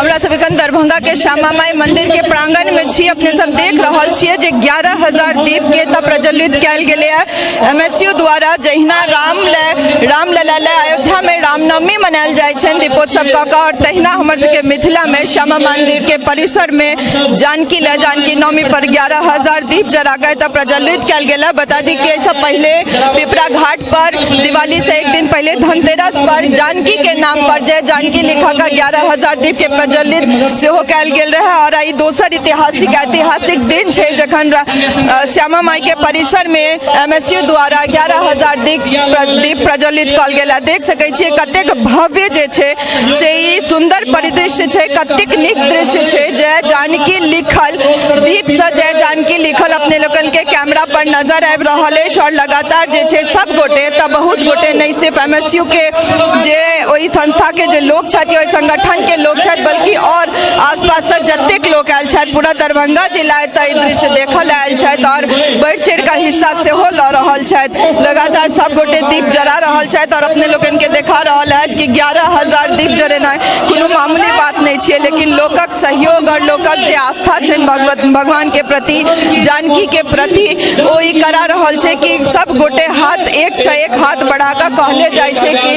हमरा सब एखन दरभंगा के श्यामा माई मंदिर के प्रांगण में छी। अपने सब देख रहल छियै जे 11,000 दीप के एतऽ प्रज्वलित कयल गेलै है एमएसयू द्वारा। जहिना रामलला ले अयोध्या में रामनवमी मनायल जाइ छनि दीपोत्सव कऽ कऽ, और तहिना हमर सबके मिथिला में श्यामा मंदिर के परिसर में जानकी ले जानकी नवमी पर 11,000 दीप जरा कऽ एतऽ प्रज्वलित कयल गेल है। बता दी कि एहिसँ पहिले पिपरा घाट पर दिवाली से एक दिन पहिले धनतेरस पर जानकी के नाम पर जय जानकी लिखा का 11,000 दीप के प्रज्वलित सेहो कयल गेल रहे। और ई दोसर ऐतिहासिक दिन छै जखन श्यामा माई के परिसर में एमएसयू द्वारा 11,000 दीप प्रज्वलित कयल गेल है। देख सकै छियै कतेक भव्य जे छै से ई सुन्दर परिदृश्य छै, कतेक नीक दृश्य छै। जय जानकी लिखल दीप से जय जानकी लिखल अपने लोकन के कैमरा पर नजर आबि रहल अछि। और लगातार जे छै सब गोटे तऽ बहुत गोटे नहि सिर्फ एमएसयू के जे ओहि संस्था के जे लोक छथि, ओहि संगठन के लोक छथि, बल्कि और आसपास से जतेक लोक आयल छथि, पूरा दरभंगा जिला एतऽ ई दृश्य देखल आयल छथि और बढ़ि चढ़ि कऽ हिस्सा सेहो लऽ रहल छथि। लगातार सब गोटे दीप जरा रहल छथि और अपने लोकनि के देखा रहल हथि कि 11,000 दीप जरेनाइ कोनो मामूली बात नहि छियै, लेकिन लोकक सहयोग और लोकक जे आस्था छनि भगवान के प्रति, जानकी के प्रति, ओ ई करा रहल छै कि सब गोटे हाथ एक से एक हाथ बढ़ा कऽ कहले जाइ छै कि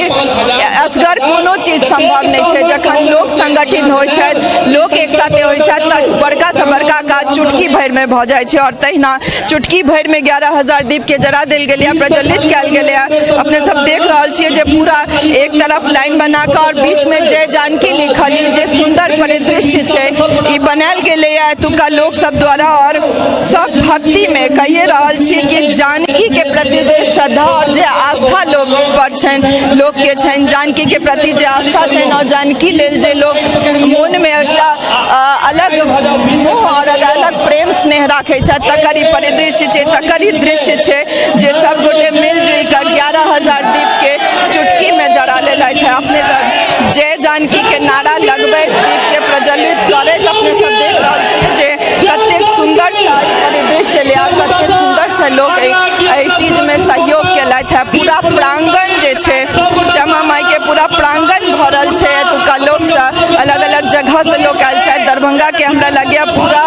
असगर कोनो चीज संभव नहि छै। जखन लोक संगठित होइ छथि, लोक एक साथे होइ छथि, तऽ बड़का से बड़का काज चुटकी भरिमे भऽ जाइ छै। और तहिना चुटकी भरिमे 11,000 दीपके जरा देल गेलैए, प्रज्वलित कयल गेलैए। अपने सब देख रहल छियै जे पूरा एक तरफ लाइन बना कऽ और बीचमे जय जानकी लिखल ई जे सुन्दर परिदृश्य छै ई बनायल गेलैए एतुका लोक सब द्वारा। और सब भक्तिमे कहिए रहल छी कि जानकीके प्रति जे श्रद्धा और जे आस्था लोक पर छनि, लोकके छनि, जानकीके प्रति जे आस्था छनि और जानकी लेल जे लोक मोनमे एकटा अलग मोह और अलग प्रेम स्नेह राखै छथि, तकर ई परिदृश्य छै, तकर ई दृश्य छै जे सब गोटे मिलजुलि कऽ 11,000 दीपके चुटकीमे जरा लेलथि है। अपने सब जय जानकीके नारा लगबैत दीपके प्रज्वलित करैत अपने सब देख रहल छियै जे कतेक सुन्दर सा परिदृश्य छलै, कतेक सुन्दर से लोक एहि चीजमे सहयोग केलथि है। पूरा प्रांगण जे छै श्यामा माइके पूरा प्रांगण भरल छै एतुका लोकसँ, अलग अलग जगहसँ लोक आयल छथि। दरभंगाके हमरा लगैए पूरा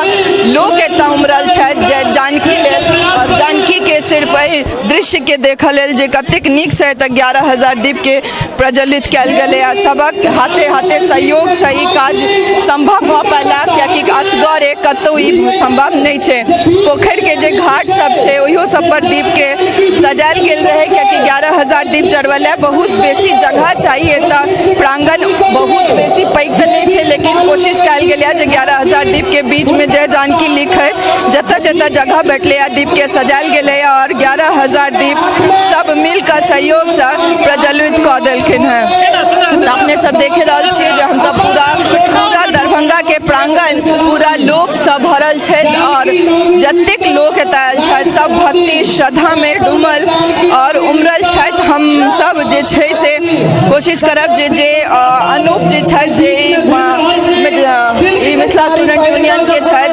लोक एतऽ उमड़ल छथि जय जानकी लेल और जानकीके सिर्फ एहि दृश्यके देखऽ लेल जे कतेक नीकसँ एतऽ 11,000 दीपके प्रज्वलित कयल गेलै आ सबक हाथे हाथे सहयोगसँ ई काज सम्भव भऽ पेला, कियाकि असगरे कतहु ई सम्भव नहि छै। पोखरिके जे घाट सब छै ओहियो सब पर दीपके सजायल गेल रहै, कियाकि 11,000 दीप जरबै लए बहुत बेसी जगह चाही। एतऽ प्रांगण बहुत बेसी पैघ तऽ नहि छै, लेकिन कोशिश कयल गेलै जे 11,000 दीपके बीचमे जय जानकी लिखैत जतऽ जतऽ जगह भेटलै दीपके सजायल गेलै और 11,000 दीप सब मिलकऽ सहयोगसँ प्रज्वलित कऽ देलखिन हेँ। तऽ अपने सब देख रहल छियै जे हमसब पूरा पूरा दरभंगाके प्रांगण पूरा लोकसँ भरल छै और जतेक लोक एतऽ आयल छथि सब भक्ति श्रद्धामे डूबल और उमड़ल छथि। हम सब जे छै से कोशिश करब जे जे अनूप जे छथि, जे ई मिथिला स्टूडेंट यूनियनके छथि,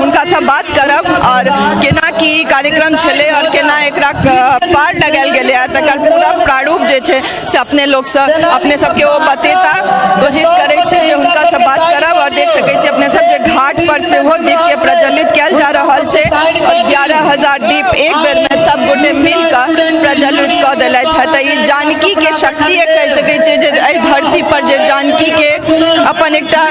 हुनकासँ बात करब और केना की कार्यक्रम छलै और केना एकरा पार लगायल गेलै आ तकर पूरा प्रारूप जे छै से अपने लोकसँ अपने सबके ओ बतेता। कोशिश करै छी जे हुनकासँ बात करब और देख सकै छी अपने सब जे घाट पर सेहो दीपके प्रज्वलित कयल जा रहल छै और 11,000 दीप एक बेरमे सब गोटे मिल कऽ प्रज्वलित कऽ देलथि हँ। तऽ ई जानकीके शक्ति कहि सकै छियै जे एहि धरती पर जे जानकीके अपन एकटा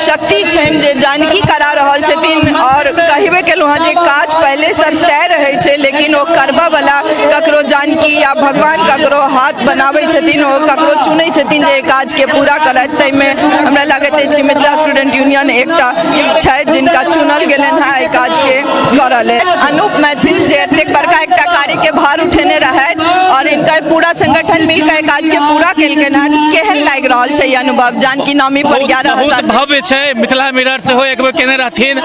शक्ति छनि जे जानकी करा रहल छथिन। और कहबे केलहुँ हँ जे काज पहिलेसँ तय रहै छै, लेकिन ओ करबऽवला ककरो जानकी या भगवान ककरो हाथ बनाबै छथिन, ओ ककरो चुनै छथिन जे एहि काजके पूरा करथि। ताहिमे हमरा लागैत अछि कि मिथिला स्टूडेंट यूनियन एकटा छथि जिनका चुनल गेलनि हँ एहि काजके करऽ लेल। अनूप मैथिल जे एतेक बड़का एकटा कार्यके भार उठेने रहथि और हिनकर पूरा संगठन मिलकर एहि काजके पूरा केलकनि हँ, केहन लागि रहल छै ई अनुभव जानकी नवमी पर 11,000? बहुत भव्य छै। मिथिला मिरर सेहो एक बेर केने रहथिन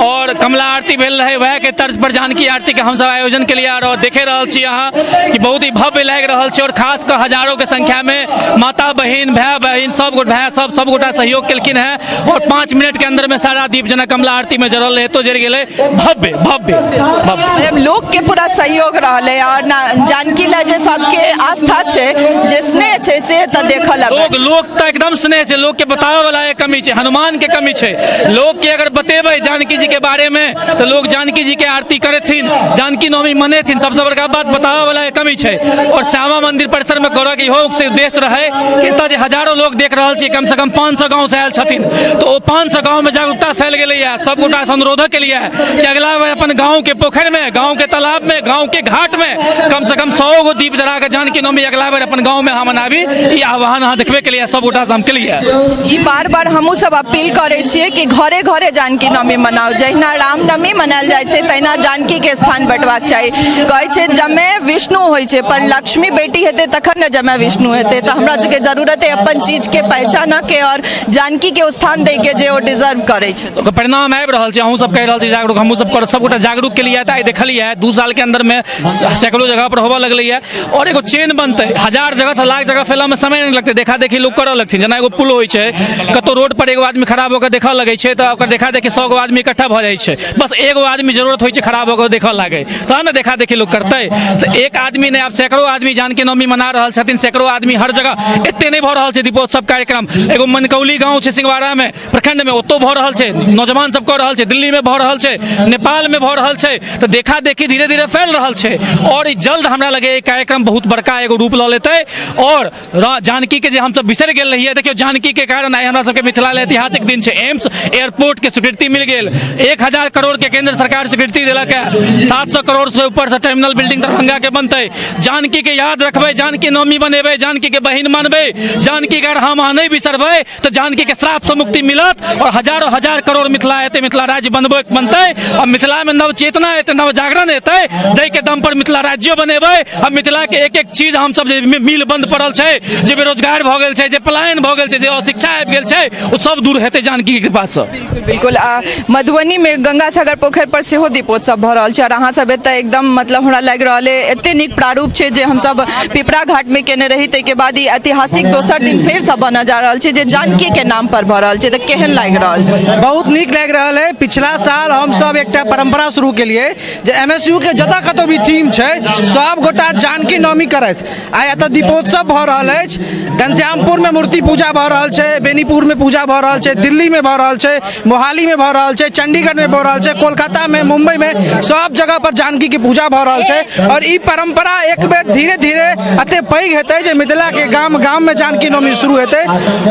और कमला कमला आरती भेल रहै, वएहके तर्ज पर जानकी आरतीके हमसब आयोजन केलियै। आओर देखे रहल छी अहाँ कि बहुत ही भव्य लागि रहल छै, और खास कऽ हजारों के संख्या में माता बहिन, भाई बहिन, सब गोट भाई सब सब गोटा सहयोग केलखिन हैं, और 5 मिनट के अंदर में सारा दीप जेना कमला आरती में जरल रहे तो जरि गेलै। भव्य भव्य भव्य। लोक के पूरा सहयोग रहलै, और जानकी लए जे सबके आस्था छै, जे स्नेह छै, से तऽ देखल अबै। लोक तऽ एकदम स्नेह छै, लोक के बताबै वाला के कमी छै, हनुमान के कमी छै। लोक के अगर बतेबै जानकी जी के बारे में तऽ लोग जानकी जी के आरती करेथिन, जानकी नवमी मनेथिन। सबसे बड़का बात बताबै वाला के कमी छै। और श्यामा मंदिर परिसर में करऽ के इहो से उद्देश्य रहै कि एतऽ जे हजारों लोग देख रहल छियै, कम से कम 500 गाँव से आयल छथिन, तऽ ओ 500 गाँव में जागरूकता फैल गेलैया। सब गोटा से अनुरोध केलियै कि अगला बेर अपन गाँव के पोखरि में, गाँव के तालाब में, गाँव के घाट में कम से कम 100 गो दीप जरा के जानकी नवमी अगला बेर अपन गाँव में हम मनाबी। ई आह्वान अहाँ देखबे केलियै, सब गोटा से हम केलियै। ई बार बार हमहूँ सब अपील करै छियै कि घरे घरे जानकी नवमी मनाउ। जहिना रामनवमी मनायल जाइ छै तहिना जानकी के स्थान बँटबाक चाही। कहै छै जमे विष्णु होइ छै, पर लक्ष्मी बेटी हेतै तखन ने जमे विष्णु हेतै। तऽ हमरा सबके जरूरत है अपन चीज के पहचानऽ के और जानकी के स्थान दै के जे ओ डिजर्व करै छै। ओकर परिणाम आबि रहल छै। अहूँ सब कहि रहल छी जागरूक, हमहूँ सब सब गोटा जागरूक के लिए तऽ आइ देखलियै 2 साल के अंदर में सैकड़ों जगह पर होबऽ लगलैया, और एगो चेन बनतै, 1000 जगह से लाख जगह फैलऽ में समय नहि लगतै, देखा देखी लोग करऽ लगथिन। जेना एगो पुल होइ छै, कतौ रोड पर एगो आदमी खड़ा भऽ कऽ देखऽ लगै छै तऽ ओकर देखा देखी 100 गो आदमी इकट्ठा भऽ जाइ छै। बस एगो आदमी जरूरत होइ छै खड़ा भऽ कऽ देखऽ लागै, तहन ने देखा देखी लोग करतै। तऽ एक आदमी नहि, आब सैकड़ों आदमी जानकी नवमी मना रहल छथिन, सैकड़ों आदमी हर जगह। एते नहि भऽ रहल छै दीपोत्सव कार्यक्रम, एगो मनकौली गाँव छै सिंहवाड़ा में प्रखंड में, ओतौ भऽ रहल छै, नौजवान सब कऽ रहल छै, दिल्ली में भऽ रहल छै, नेपाल में भऽ रहल छै। तऽ देखा देखी धीरे धीरे फैल रहल छै, और ई जल्द हमरा लगे ई कार्यक्रम बहुत बड़का एगो रूप लऽ लेतै। और जानकी के जे हमसब बिसरि गेल रहियै, देखियौ जानकी के कारण आइ हमरा सबके मिथिला लेल ऐतिहासिक दिन छै। एम्स एयरपोर्ट के स्वीकृति मिल गेल, 1000 करोड़ के केंद्र सरकार स्वीकृति देलक है, 700 करोड़ से ऊपर से टर्मिनल बिल्डिंग दरभंगा के बनतै। जानकी के याद रखबै, जानकी नवमी मनेबै, जानकी के बहिन मानबै, जानकी के अगर हम अहाँ नहि बिसरबै तऽ जानकी के श्राप से मुक्ति मिलत, और हजारों हजार करोड़ मिथिला एतै, मिथिला राज्य बनबै बनतै, और मिथिला में नव चेतना एतै, नव जागरण एतै, जाहि के दम पर मिथिला राज्यो बनेबै। आ मिथिला के एक एक चीज हमसब जे मिल बंद पड़ल छै, जे बेरोजगार भऽ गेल छै, जे पलायन भऽ गेल छै, जे अशिक्षा आबि गेल छै, ओ सब दूर हेतै जानकी के कृपा से। बिल्कुल बिल्कुल। आ मधुबनी में गंगा सागर पोखरि पर सेहो दीपोत्सव भऽ रहल छै, और अहाँ सब एतऽ एकदम मतलब हमरा लागि रहल है एते नीक प्रारूप छै जे हमसब पिपरा घाट में केने रही, ताहिके बाद ई ऐतिहासिक दोसर दिन फेरसँ बनऽ जा रहल छै जे जानकी के नाम पर भऽ रहल छै, तऽ केहन लागि रहल छै? बहुत नीक लागि रहल है। पिछला साल हमसब एकटा परंपरा शुरू केलिए जे एम एस यू के जतऽ कतौ भी टीम छै सब गोटा जानकी नवमी करथि। आइ एतऽ दीपोत्सव भऽ रहल अछि, घनश्यामपुर में मूर्ति पूजा भऽ रहल छै, बेनीपुर में पूजा भऽ रहल छै, दिल्ली में भऽ रहल छै, मोहाली में भऽ रहल छै, चंडीगढ़ में भऽ रहल छै, कोलकाता में, मुंबई में, सब जगह पर जानकी के पूजा भऽ रहल छै। और ई परंपरा एक बेर धीरे धीरे एते पैघ हेतै जे मिथिला के गाम गाम में जानकी नवमी शुरू हेतै।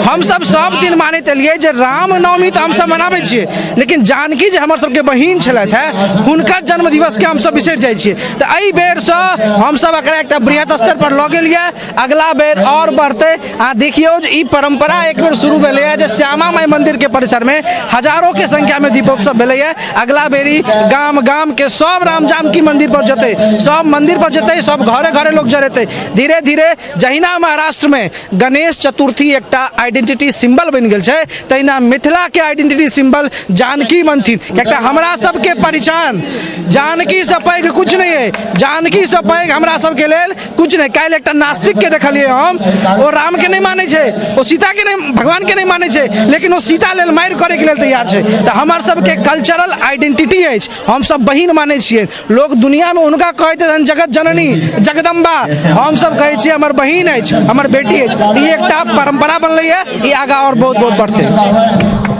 हमसब सब दिन मानैत एलियै जे राम नवमी तऽ हमसब मनाबै छियै, लेकिन जानकी जे हमर सबके बहिन छलथि हेँ हुनकर जन्म दिवस के हमसब बिसरि जाइ छियै। तऽ एहि बेरसँ हमसब एकरा एकटा बृहत स्तर पर लऽ गेलियै, अगला बेर आओर बढ़तै। आ देखियौ जे ई परंपरा एक बेर शुरू भेलैए जे श्यामा माई मंदिर के परिसर में हजारों के संख्या में दीपोत्सव भेलैए। अगला बेरी गाम गाम के सब राम जानकी मंदिर पर जेतै, सब मंदिर पर जेतै, सब घरे घरे लोग जरेतै। धीरे धीरे जहिना महाराष्ट्र में गणेश चतुर्थी एकटा आइडेंटिटी सिंबल बनि गेल छै, तहिना मिथिला के आइडेंटिटी सिंबल जानकी बनथिन। कियाकि हमरा सबके परिचान जानकी से पैघ कुछ नहीं है, जानकी से पैघ हमरा सबके लेल कुछ नहीं। काल्हि एकटा नास्तिक के देखलियै हम, ओ राम के नहीं मानै छै, ओ सीता के नहीं, भगवान के नहीं मानै छै, लेकिन ओ सीता लेल मारि करे के लेल तैयार छै। तऽ हमर सबके कल्चरल आइडेंटिटी अछि, हम सब बहिन मानै छियै। लोग दुनिया में हुनका कहैत छथिन जगत जननी जगदम्बा, हम सब कहै छियै हमर बहिन अछि, हमर बेटी अछि। ई एकटा परंपरा बनलैए, ई आगाँ और बहुत बहुत बढ़तै।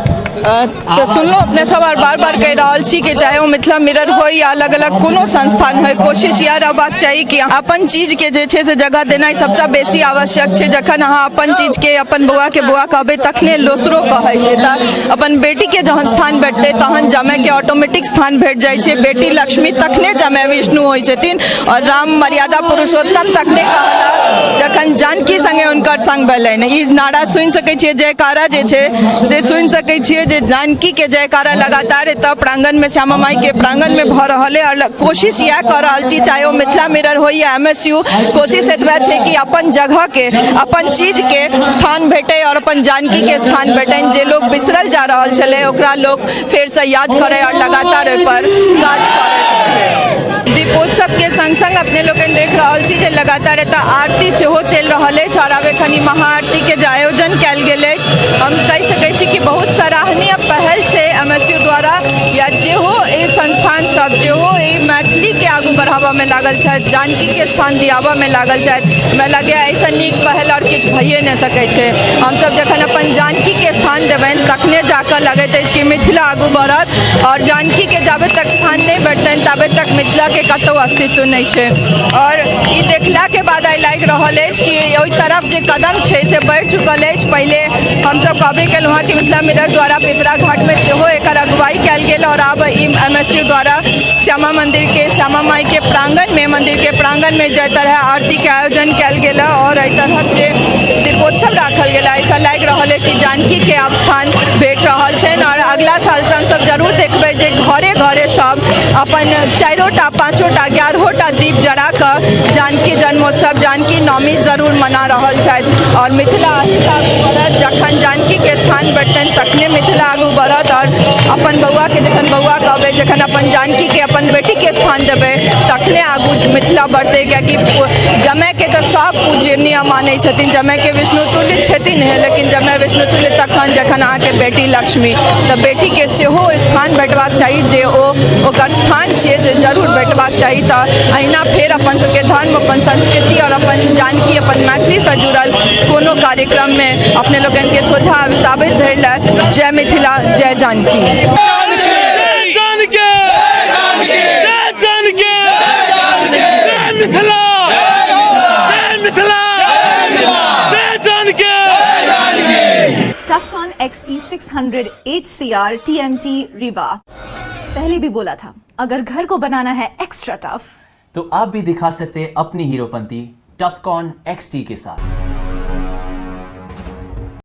तऽ सुनलहुँ अपने सब, और बार बार कहि रहल छी कि चाहे ओ मिथिला मिरर होइ या अलग अलग कोनो संस्थान होइ, कोशिश इएह रहबाक चाही कि अपन चीजके जे छै से जगह देनाइ सबसँ बेसी आवश्यक छै। जखन अहाँ अपन चीजके अपन बौआके बौआ कहबै तखने दोसरो कहै छै। तऽ अपन बेटीके जहन स्थान भेटतै तहन जमाइके ऑटोमेटिक स्थान भेट जाइ छै। बेटी लक्ष्मी तखने जमाइ विष्णु होइ छथिन, और राम मर्यादा पुरुषोत्तम तखने कहला जखन जानकी संगे हुनकर संग भेलनि। ई नारा सुनि सकै छियै, जयकारा जे छै से सुनि सकै छियै। छियै जे जानकीके जयकारा लगातार एतऽ प्रांगणमे श्यामा माइके प्रांगणमे भऽ रहल अइ। आओर कोशिश इएह कऽ रहल छी, चाहे ओ मिथिला मिरर होइ या एमएसयू, कोशिश एतबे छै कि अपन जगहके, अपन चीजके स्थान भेटै आओर अपन जानकीके स्थान भेटनि। जे लोग बिसरल जा रहल छलै ओकरा लोक फेरसँ याद करै आओर लगातार ओहिपर काज करैत रहै। दीपोत्सवके संग संग अपने लोकनि देख रहल छी जे लगातार एतऽ आरती सेहो चलि रहल अछि आओर आब एखन ई महाआरतीके जे आयोजन कयल गेल अछि, हम कहि सकै छी कि बहुत सराहनीय पहल छै एमएसयू द्वारा या जेहो ई संस्थान सब जेहो ई मैथिलीके आगू बढ़ाबऽमे लागल छथि, जानकीके स्थान दियाबऽमे लागल छथि। हमरा लगैए एहिसँ नीक पहल आओर किछु भइए नहि सकै छै। हमसब जखन अपन जानकीके स्थान देबनि तखने जाकऽ लगैत अछि कि मिथिला आगू बढ़त आओर जानकीके जाबे तक स्थान नहि भेटतनि ताबे तक मिथिलाके कतहु अस्तित्व नहि छै। आओर ई देखलाके बाद आइ लागि रहल अछि कि ओहि तरफ जे कदम छै से बढ़ि चुकल अछि। पहिले हमसब कहबे केलहुँ हँ कि मिथिला मिरर द्वारा पिपरा घाटमे सेहो एकर अगुवाई कयल गेल आओर आब ई एमएसयू द्वारा श्यामा मन्दिरके, श्यामा माइके प्राङ्गणमे, मन्दिरके प्राङ्गणमे जाहि तरह आरतीके आयोजन कयल गेल आओर एहि तरहक जे दीपोत्सव राखल गेल, एहिसँ लागि रहल अछि कि जानकीके आब स्थान भेट रहल छनि। आओर अगिला सालसँ हमसब जरूर देखबै जे घरे घरे सब अपन चारिओटा, पाँचोटा, 11टा दीप जरा कऽ जानकी जन्मोत्सव, जानकी नवमी जरूर मना रहल छथि। आओर मिथिला एहिसँ आगू बढ़त, जखन जानकीके स्थान भेटतनि तखने मिथिला आगू बढ़त। आओर अपन बौआके जखन बौआ कहबै, जखन अपन जानकीके, अपन बेटीके स्थान देबै तखने आगू मिथिला बढ़तै। कियाकि जमाइके तऽ सब पूजनीय मानै छथिन, जमाइके विष्णु तुल्य छथिन हे, लेकिन जमाइ विष्णु तुल्य तखन जखन अहाँके बेटी लक्ष्मी, तऽ बेटीके सेहो स्थान भेटबाक चाही, जे ओ ओकर स्थान छियै से जरूर भेटबाक चाही। तऽ अहिना फेर अपन सबके धर्म, अपन संस्कृति आओर अपन जानकी, अपन मैथिलीसँ जुड़ल कोनो कार्यक्रममे अपने लोकनिके सोझा ताबैत धरि लए जय मिथिला, जय जानकी। जय जानकी, जय जानकी, जय मिथिला, जय मिथिला, जय Janaki. Tufcon XT600 HCR TMT Rebar। पहले भी बोला था, अगर घर को बनाना है एक्स्ट्रा टफ तो आप भी दिखा सकते हैं अपनी हीरोपंती टफकॉन XT के साथ।